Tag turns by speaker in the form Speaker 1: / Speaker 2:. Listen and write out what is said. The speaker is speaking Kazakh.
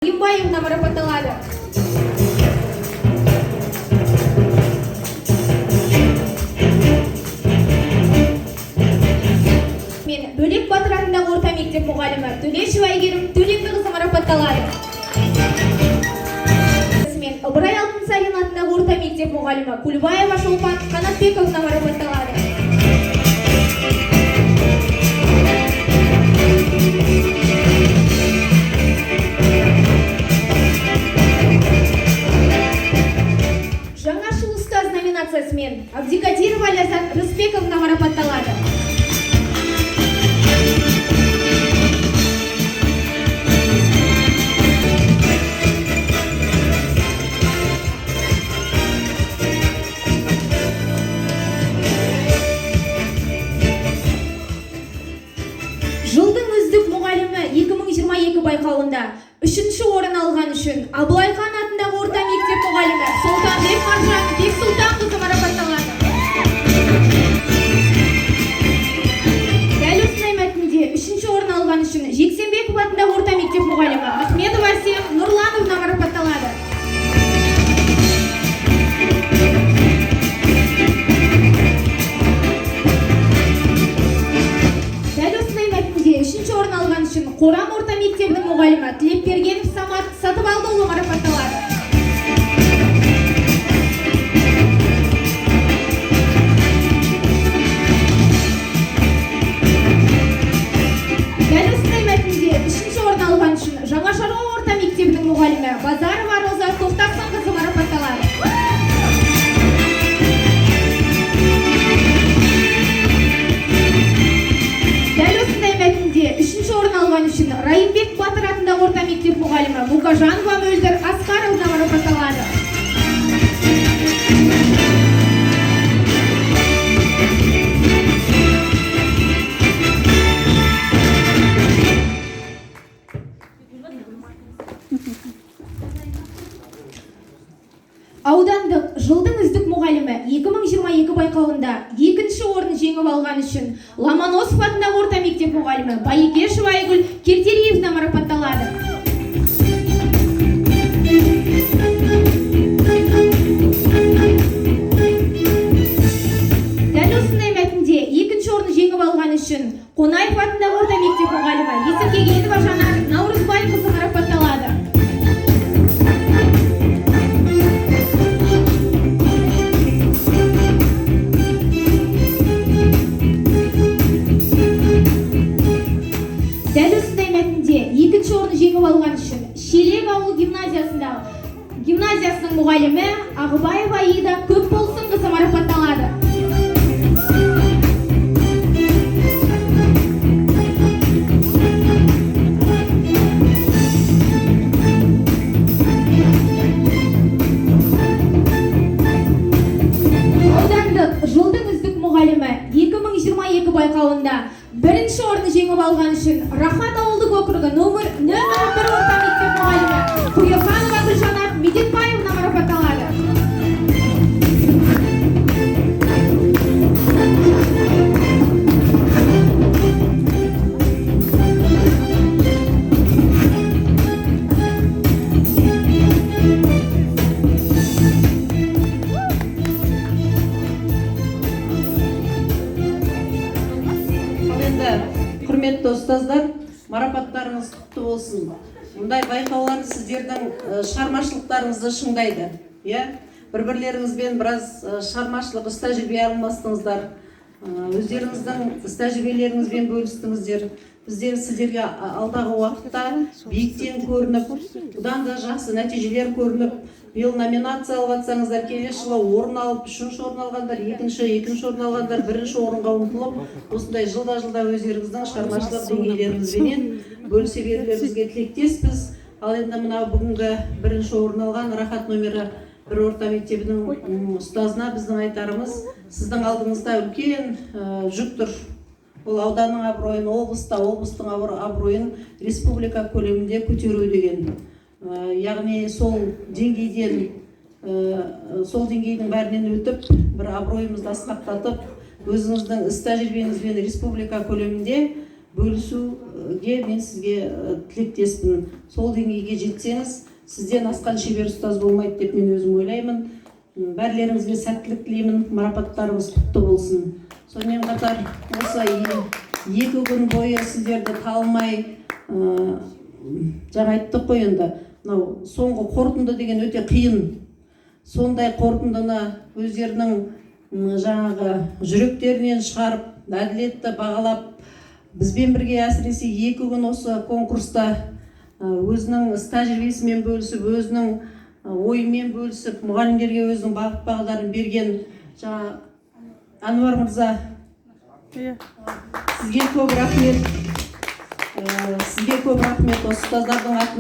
Speaker 1: Имбаевна марапатталады. Мен Бөлек батыр атындағы орта мектеп мұғалімі Төлешова Әйгерім Төленбіқызы марапатталады. Мен Ыбырай Алтынсарин атындағы орта мектеп мұғалімі Кульбаева Шолпан Қанатбековна марапатталады. Жаңашыл ұстаз номинациясымен Абдикадирова Ләззат Рысбековна марапатталады. Жылдың үздік мұғалімі 2022 байқауында үшінші орын алған үшін Абылай хан атындағы орта мектеп мұғалімі Сұлтанбек Маржан Бексұлтанқызы марапатталады. Дәл осындай мәтінде үшінші орын алған үшін Жексенбеков атындағы орта мектеп мұғалімі Ахмедова Әсем Нұрлановна марапатталады. Дәл осындай мәтінде үшінші орын алған үшін Қорам орта мектебінің мұғалімі Тілепбергенов Самат Сатыбалдыұлы марапатталады. Дәл осындай мәтінде үшінші орын алған үшін Жаңа Шаруа орта мектебінің мұғалімі Базарова Роза Тоқтасынқызы марапатталады. Дәл осындай мәтінде үшінші орын алған үшін Райымбек батыр атындағы орта мектеп мұғалімі Мукажанова Мөлдір Асқаровна марапатталады. Аудандық жылдың үздік мұғалімі 2022 байқауында екінші орын жеңіп алған үшін Ломоносов атындағы орта мектеп мұғалімі Байекешова Айгүл Кертериевна марапатталады. Дәл осындай мәтінде екінші орын жеңіп алған үшін Қонаев атындағы орта мектеп мұғалімі Есіркегенова Жанар Наурызбайқызы марапатталады. Дәл осындай мәтінде екінші орын жеңіп алған үшін Шелек ауыл гимназиясының мұғалімі Ағыбаева Аида Көпболсынқызы марапатталады. Аудандық жылдың үздік мұғалімі 2022 байқауында бірінші орын жеңіп алған үшін Рахат ауылдық округі нөмірі 1 орта мектеп мұғалімі Құйырханова Гүлжанар Медетбаевна марапатталады.
Speaker 2: Ал енді, құрметті ұстаздар, марапаттарыңыз құтты болсын. Мұндай байқаулар сіздердің шығармашылықтарыңызды шыңдайды. Иә? Бір-бірлеріңізбен біраз шығармашылық іс тәжірибе алмастыңыздар. Өздеріңіздің іс тәжірибелеріңізбен бөлістіңіздер. Біздер сіздерге алдағы уақытта биіктен көрініп, бұдан да жақсы нәтижелер көрініп, биыл номинация алып жатсаңыздар, келесі жылы орын алып, үшінші орын алғандар, екінші орын алғандар, бірінші орынға ұмтылып, осындай жылда-жылда өздеріңіздің шығармашылық деңгейлеріңізбенен бөлісе берулеріңізге тілектеспіз. Ал енді мына бүгінгі бірінші орын алған Рахат номері 1 орта мектебінің ұстазына біздің айтарымыз, сіздің алдыңызда үлкен жүк тұр. Ол ауданның абыройын, облыста, облыстың абыройын республика көлемінде көтеру деген. Яғни сол деңгейдің бәрінен өтіп, бір абыройымызды асқақтатып, өзіңіздің іс тәжірибеңізбен республика көлемінде Бөлісуге мен сізге тілектеспін. Сол деңгейге жетсеңіз, сізден асқан шебер ұстаз болмайды деп мен өзім ойлаймын. Бәрлеріңізге сәттілік тілеймін, марапаттарыңыз құтты болсын. Сонымен қатар осы 2 күн бойы сіздерді талмай, жаңа айттық қой, енді мынау соңғы қорытынды деген өте қиын. Сондай қорытындыны өздерінің жаңағы жүректерінен шығарып, әділетті бағалап, бізбен бірге әсіресе 2 күн осы конкурста өзінің іс тәжірибесімен бөлісіп, өзінің ойымен бөлісіп, мұғалімдерге өзінің бағыт бағдарын берген жаңа Әнуар мырза, сізге көп рахмет. Сізге көп рахмет осы ұстаздардың атынан.